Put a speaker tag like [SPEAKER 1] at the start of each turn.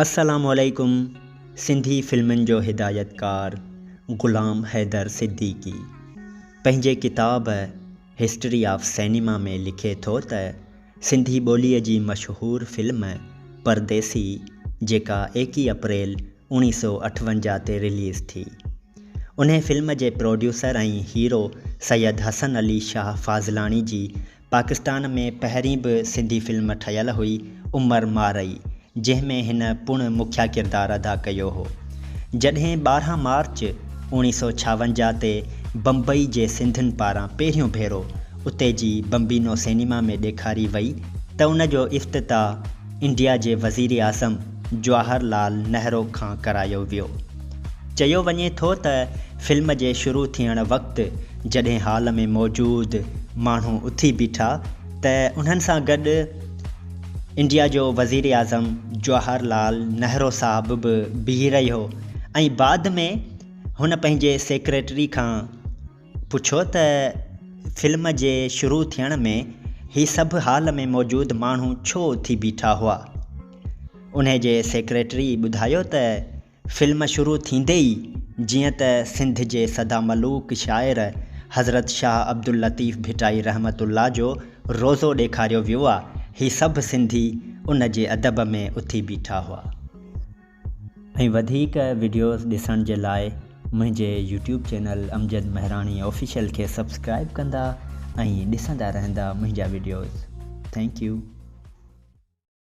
[SPEAKER 1] السلام عليڪم سنڌي فلمن جو هدايتڪار غلام حيدر صديقي پنهنجي ڪتاب هسٽري آف سئنيما ۾ لکي ٿو ته سنڌي ٻوليء جي مشهور فلم پرديسي جيڪا ايڪيهه اپريل اوڻيهه سو اٺونجاهه تي رليز ٿي. انهي فلم جي پروڊيوسر ۽ هيرو سيد حسن علي شاهه فاضلاڻي جي پاڪستان ۾ پهرين به سنڌي فلم ٺهيل هئي عمر مارئي جنهن ۾ هن پڻ مکيه ڪردار ادا ڪيو هو. جڏهن 12 مارچ اوڻيهه سو ڇاونجاهه تي بمبئي جي سنڌين پاران پهريون ڀيرو اتي جي بمبينو سئنيما ۾ ڏيکاري وئي ته ان جو افتتاح انڊيا جي وزيراعظم جواهر لال نهرو کان ڪرايو ويو. چيو وڃي ٿو ته فلم جي شروع ٿيڻ وقت جڏهن هال ۾ موجود ماڻهو اٿي بيٺا ته انهن سان گڏ انڊيا جو وزيراعظم جواهر لال نهرو صاحب به بيهي رهيو ۽ بعد ۾ هن پنهنجي سيڪريٽري کان پڇيو ته فلم جي شروع ٿيڻ ۾ هي سڀ هال ۾ موجود ماڻهو ڇو اٿي بيٺا هئا؟ انهي جي سيڪريٽري ٻڌايو ته فلم شروع ٿيندي ئي جيئن ته سنڌ جي سدا ملوڪ شاعر حضرت شاهه عبداللطيف ڀٽائي رحمة الله جو روضو ڏيکاريو ويو آ، هي سڀ سنڌي ان جي ادب ۾ اٿي بيٺا هئا. ۽ وڌيڪ وڊيوز ڏسڻ جي لاء منهنجي YouTube channel Amjad Mehrani official کي سبسڪرائب ڪندا ۽ ڏسندا رهندا منهنجا وڊيوز. Thank you.